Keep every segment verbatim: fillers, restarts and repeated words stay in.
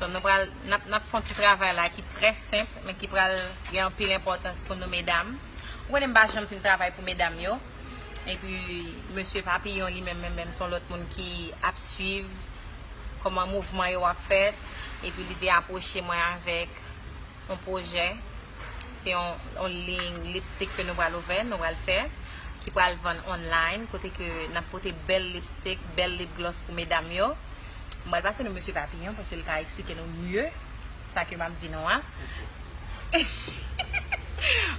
Nou pral, n ap, n ap fè yon ti travay la ki trè senp, men ki pral gen anpil enpòtans pou nou medam. Ou konnen m pa janm fin travay pou medam yo. Epi, mesye Papiyon li menm, menm, menm, se yon lòt moun ki ap swiv kòman mouvman yo ap fèt. Epi, li te apwoche mwen avèk yon pwojè. Se yon, yon liy lipstick ke nou pral ouvè, nou pral fè, ki pral vann online, kote ke n ap pote bèl lipstick, bèl lip gloss pou medam yo. M pral pase nou mesye Papiyon, paske l ka eksplike nou mye sa ke m ap di nou an.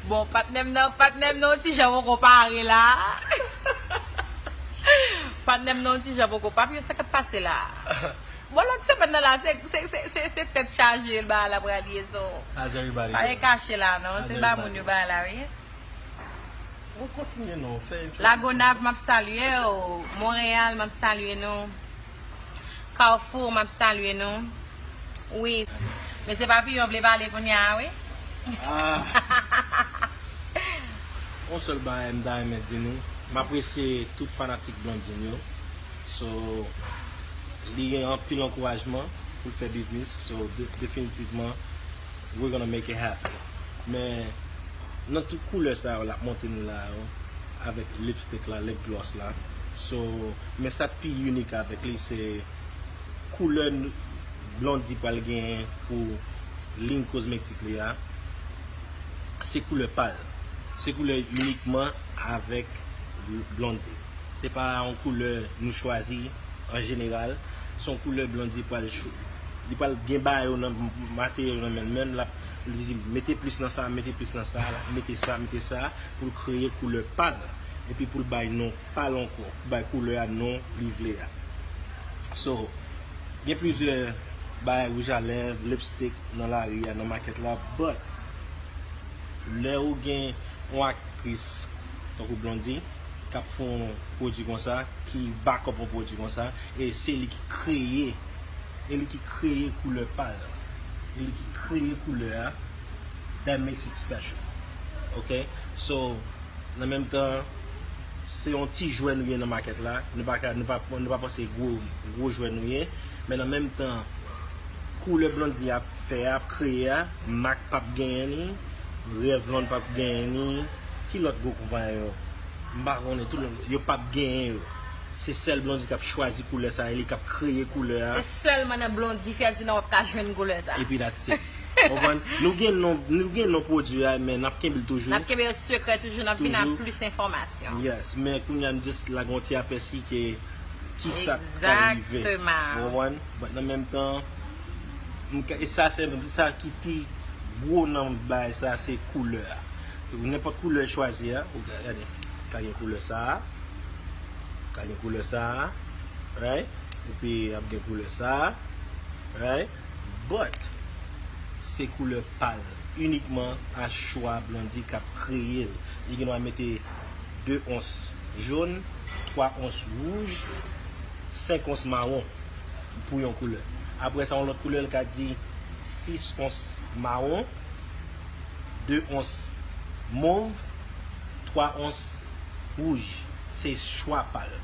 Bon, patnè m nan, patnè m nan, yon ti jan poko pare la. Patnè m nan, yon ti jan poko, Papiyon, sa k ap pase la? Bon, lòt semèn nan la, se, se, se, se, se tèt chaje l ba la pral ye, so. How's everybody doing? Pa gen kache la, non. How's Se ba everybody moun yo doing? Ba la, wi. Ou kontinye non, fè intro. Lagonav, m ap salye w. Monreyal, m ap salye nou. Kafou, m ap salye nou. Wi. Mesye Papiyon vle pale kounye a, wi. Ah. Yon sèl bagay m ta renmen di nou, m apresye tout fanatik Blondine yo. So, li gen anpil ankourajman pou l fè biznis. So, de- definitivman, we're gonna make it happen. Men, nan tout koulè sa yo l ap montre nou la yo, avèk lipstick la, lip gloss la. So, men sa k pi inik avèk li, se koulè n- Blondie pral genyen pou liy kozmetik li a. Se koulè pal. Se koulè inikman avèk Blondie. Se pa yon koulè nou chwazi an jeneral. Se yon koulè Blondie pral chou- li pral gen bagay yo nan materyèl yo nan men l, men l ap li di mete plis nan sa, mete plis nan sa, l ap mete sa, mete sa, pou l kreye koulè pal. Epi pou l bay non pal ankò, pou bay koulè a non li vle a. So, gen plizyè bagay wouj a lèv, lipstick nan lari a, nan makèt la, but lè ou gen yon aktris tankou Blondie k ap fè yon pwodui konsa, ki back up yon pwodui konsa, e se li ki kreye, e li ki kreye koulè pal, e li ki kreye koulè a, that makes it special. Ok? So, nan menm tan, se yon ti jwè nou ye nan makèt la. Nou pa ka, nou pa, nou pa panse gwo, gwo jwè nou ye. Men nan menm tan, koulè Blondie ap fè, ap kreye a, Mac p ap genyen li, Revlon p ap genyen li, ki lòt gwo konpayi yo? M pa konnen, tout lòt, yo p ap genyen yo. Se sèl Blondie k ap chwazi koulè sa, e li k ap kreye koulè a. Se sèlman nan Blondie Ferdinand w ap ka jwenn koulè sa. Epi that's it. Konprann? Nou gen non, nou gen non pwodui a, men n ap kenbe l toujou. N ap kenbe l sekrè toujou, n ap vin ak Toujou. plis enfòmasyon. Yes, men kounye a n just lage yon ti apèsi ke ki sa k ka rive. Exactement. Ou konprann? But nan menm tan, m ka- e sa se sa ki pi gwo nan bagay sa, se koulè a. Nenpòt koulè chwazi a, ou ka gade, ka gen koulè sa a, ka gen koulè sa a, right? Epi ap gen koulè sa a, right? But, se koulè pal, inikman a chwa Blondie k ap kreye l. Li gen dwa mete de ons jòn, twa ons wouj, senk ons mawon pou yon koulè. Apre sa, yon lòt koulè, l ka di sis ons mawon, de ons mov, twa ons wouj. Se chwa pa l.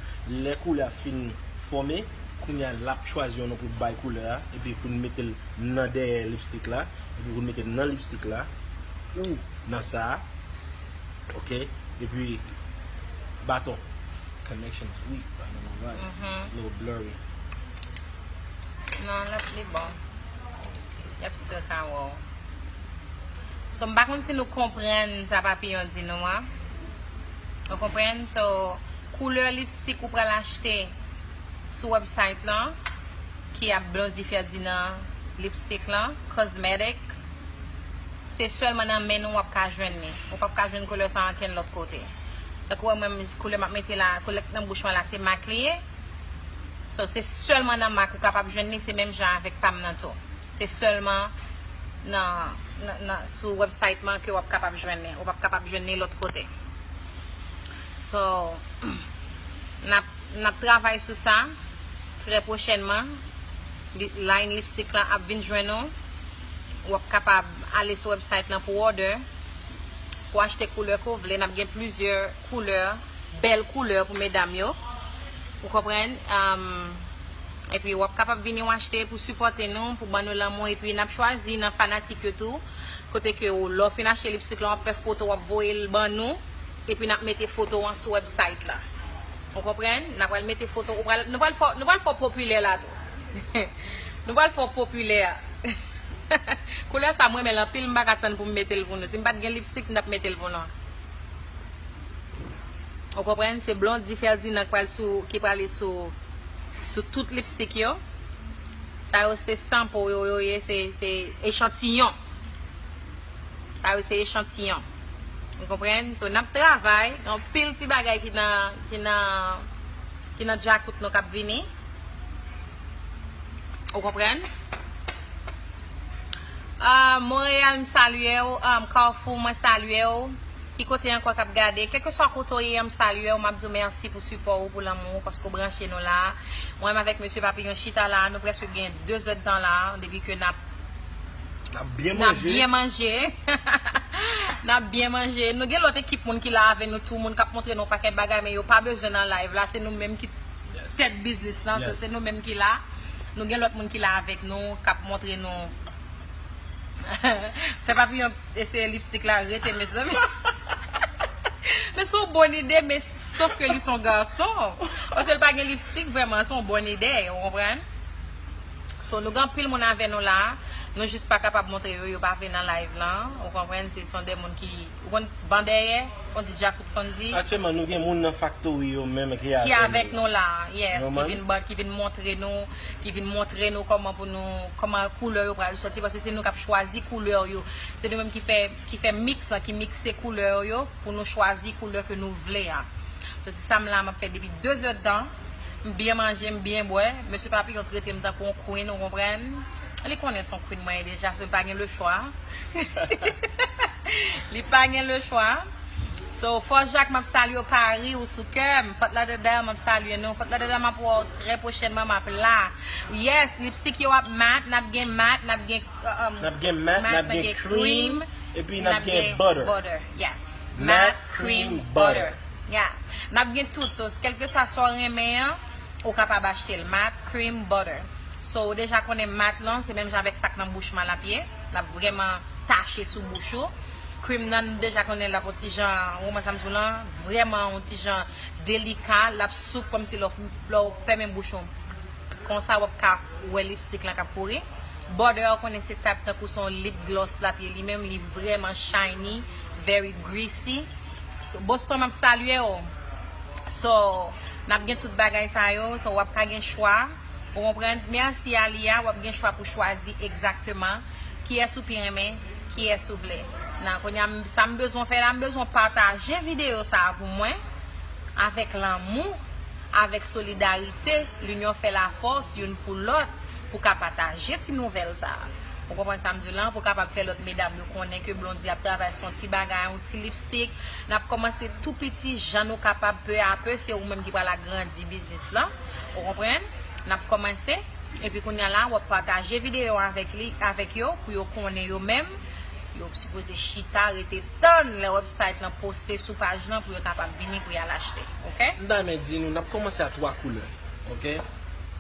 Lè koulè a fin fòme, kounye a l ap chwazi yon non pou l bay koulè a, epi pou l mete l nan dèyè lipstik la, epi pou l mete l nan lipstik la, ou nan sa a, ok? Epi, baton. Connection is weak, I don't know why. Mhm. A little blurry. Non, l ap li bon. Y ap still ka wè w. So, m pa konn si nou konprann sa Papiyon di nou an. Ou konprann? So, koulè lipstik ou pral achte sou website lan, ki ap Blondie Ferdinand lipstik lan, cosmetic, se sèlman nan men nou w ap ka jwenn li. Ou p ap ka jwenn koulè sa ankenn lòt kote. Tankou wè mwen, koulè m ap mete la, koulè k nan bouch mwen la, se Mac li ye. So, se sèlman nan Mac ou kapab jwenn li, se menm jan avèk pa m nan tou. Se sèlman nan, nan, nan, sou website mwen ke w ap kapab jwenn li. Ou p ap kapab jwenn li lòt kote. So, n ap, n ap travay sou sa trè pwochènman. Li- Line lipstik lan ap vin jwenn ou. W ap kapab ale sou website lan pou order, pou achte koulè ke w vle. N ap gen plizyè koulè, bèl koulè pou medam yo. Ou konprann? Um, Epi w ap kapab vini w achte pou sipòte nou, pou ban nou lanmou. Epi n ap chwazi nan fanatik yo tou. Kote ke w, lè w fin achte lipstik la, w ap fè foto, w ap voye l ban nou. Epi n ap mete foto an sou website la. Ou konprann? N ap pral mete foto, ou pral, nou pral fè, nou pral fè w popilè la tou. Nou pral fè w popilè. Koulè sa m renmen l anpil, m pa ka tann pou m mete l pou nou. Si m pa t gen lipstik, m t ap mete l pou nou. Ou konprann? Se Blondy Ferdinand ki pral sou, ki prale sou, sou tout lipstik yo. Sa yo se sample yo, yo ye, se, se echantiyon. Sa yo se echantiyon. Ou konprann? So, n ap travay, gen anpil ti bagay ki nan, ki nan, ki nan djakout nou k ap vini. Ou konprann? Ah, Montréal, m salye w. Ah, Carrefour, mwen salye w. Ki kote ankò k ap gade? Kèlkeswa kote w ye, m salye w. M ap di w mèsi pou sipò ou, pou lanmou ou, paske w branche nou la. Mwen menm avèk Mesye Papiyon chita la, nou prèske gen de zè d tan la, depi ke n ap N ap byen manje. N ap byen manje. N ap byen manje. Nou gen lòt ekip moun ki la avè nou tou, moun k ap montre nou yon pakèt bagay, men yo pa bezwen nan live la. Se nou menm ki tèt biznis lan, so se nou menm ki la. Nou gen lòt moun ki la avèk nou, k ap montre nou. Fè Papiyon eseye lipstik la, rete, mezanmi. Men se yon bòn ide, men sòf ke li se yon gason. Paske l pa gen lipstik, vrèman, se yon bòn ide, ou konprann? So, nou gen anpil moun avè nou la, nou jis pa kapab montre yo, yo pa vle nan live lan, ou konprann, se son de moun ki, ou konn, ban dèyè, on di djakout konn di. Aktyèlman, nou gen moun nan faktori yo menm ki avè nou la, yes, ki vin ban, ki vin montre nou, ki vin montre nou kòman pou nou, kòman koulè yo pral sòti, paske se nou k ap chwazi koulè yo, se nou menm ki fè, ki fè mix lan, ki mikse koulè yo, pou nou chwazi koulè ke nou vle a. So, se sa m la, m ap fè depi de zè d tan. M byen manje, m byen bwè. Mesye Papiyon trete m tankou yon queen, ou konprann? Li konnen se yon queen mwen ye deja, so li pa gen lechwa. Li pa gen lechwa. So, Fòs Jak, m ap salye w, Paris, ou sou kè m. Fort Lauderdale, m ap salye nou. Fort Lauderdale, m ap wè w trè pwochènman, m ap la. Yes, lipstik yo ap mat, n ap gen mat, n ap gen, um, n ap gen mat, n ap gen cream, epi n ap gen butter. Yes. Matte cream butter. Yeah. N ap gen tout, so, kèlkeswa sa w renmen an, ou kapab achte l. Matte cream butter. So, ou deja konnen mat lan, se menm jan avèk sa k nan bouch m a l ap ye. L ap vrèman tache sou bouch ou. Cream nan, nou deja konnen l ap yon ti jan, ou konprann sa m di w lan, vrèman yon ti jan delika, l ap soup kòmsi lè w, lè w fèmen bouch ou. Konsa w ap ka wè lipstik lan k ap kouri. Butter, ou konnen se type tankou se yon lip gloss l ap ye li menm, li vrèman shiny, very greasy. So, Boston, m ap salye w. So, n ap gen tout bagay sa yo, so w ap ka gen chwa. Ou konprann? Mèsi Alia, w ap gen chwa pou chwazi egzakteman kiyès ou pi renmen, kiyès ou vle. Nan, kounye a, m, sa m bezwen fè la, m bezwen pataje videyo sa a pou mwen, avèk lanmou, avèk solidarite, linyon fè lafòs, youn pou lòt, pou ka pataje ti nouvèl sa a. Ou konprann sa m di w lan, pou kapab fè lòt medam yo konnen ke Blondy ap travay sou yon ti bagay, yon ti lipstik. N ap kòmanse tou piti, jan nou kapab, peu à peu, se ou menm ki pral agrandi biznis lan. Ou konprann? N ap kòmanse, epi kounye a la, w ap pataje videyo an avèk li, avèk yo, pou yo konnen yo menm. Yo sipoze chita, rete tann lè website lan poste sou paj lan pou yo kapab vini pou y al achte. Oke? M ta renmen di nou, n ap kòmanse a twa koulè. Oke?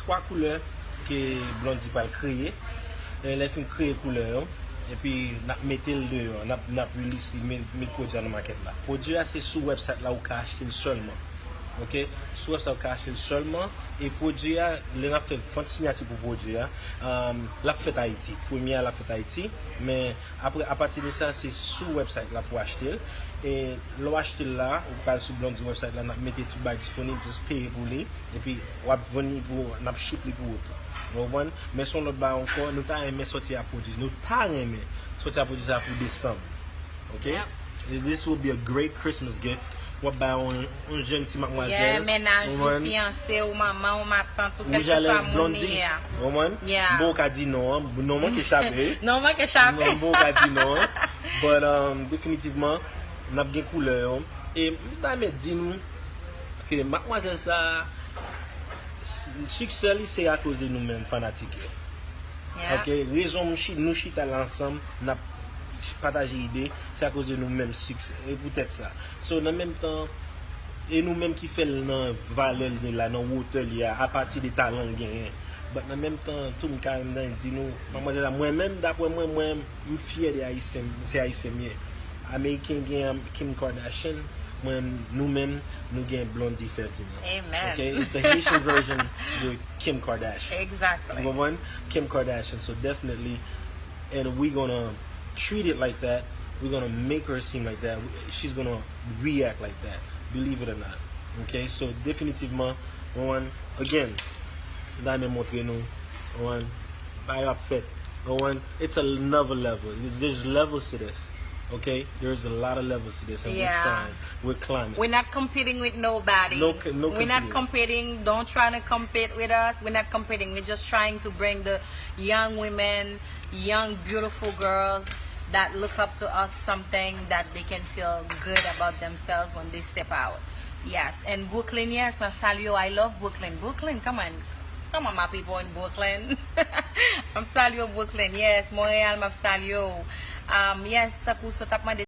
Twa koulè ke Blondy pral kreye. E lè l fin kreye koulè yo, epi n ap mete l deyò, n ap, n ap release li, met, met pwodui a nan makèt la. Pwodui a se sou website la ou ka achte l sèlman. Oke? Sou website ou ka achte l sèlman. E pwodui a, lè n ap fè vant siyati pou pwodui a, um, l ap fèt Ayiti. Premye a l ap fèt Ayiti, men apre, apati de sa, se sou website la pou achte l. E lè w achte l la, ou pral sou Blondy website la, n ap mete tout bagay disponib, just peye pou li, epi w ap vann li pou, n ap ship li pou ou tou. Ou konprann? Men se yon lòt bagay ankò, nou ta renmen sòti a pwodui, nou ta renmen sòti a pwodui sa pou desanm. Oke? Yep. This will be a great Christmas gift. W ap bay yon, yon jèn ti madmwazèl. Yeah, mennaj ou, fiyanse ou, manman ou, matant ou, kèlkeswa moun li ye a. Ou konprann? Yeah. M poko ka di non an, non manke chape. Non manke chape. Non, m poko ka di non an. But, um, definitivman, n ap gen koulè yo. E m ta renmen di nou ke madmwazèl sa, siksè li se akoz de nou menm fanatik yo. Yeah. Oke, rezon m chi-, nou chita la ansanm, n ap pataje ide, se akoz de nou menm siksè. E poutèt sa. So, nan menm tan, e nou menm ki fè l nan valè l ye la, nan wotè l ye a, apati de talan l genyen. But nan menm tan tou, m ka menm di nou, manmzèl la, mwen menm, daprè mwen, mwen, m fyè de Ayisyen, se Ayisyen m ye. Ameriken gen Kim Kardashian, mwen, nou menm, nou gen Blondie Ferdinand. Amen. Okay? It's the Haitian version de Kim Kardashian. Exactly. You know one? Kim Kardashian. So definitely, and we're gonna treat it like that. We're gonna make her seem like that. She's gonna react like that. Believe it or not. Okay? So definitivman, one, again, Dame montre nou, one, bay ap fèt. One, it's another level. There's levels to this. Okay? There's a lot of levels to this. And Yeah. We're trying. We're climbing. We're not competing with nobody. No co- no We're not competing. Competing. Don't try to compete with us. We're not competing. We're just trying to bring the young women, young beautiful girls that look up to us something that they can feel good about themselves when they step out. Yes, and Brooklyn, yes, I salute you. I love Brooklyn. Brooklyn, come on. Come on, my people in Brooklyn. I salute you, Brooklyn. Yes, Montréal, I salute you. Um, yes, tankou sa w t ap mande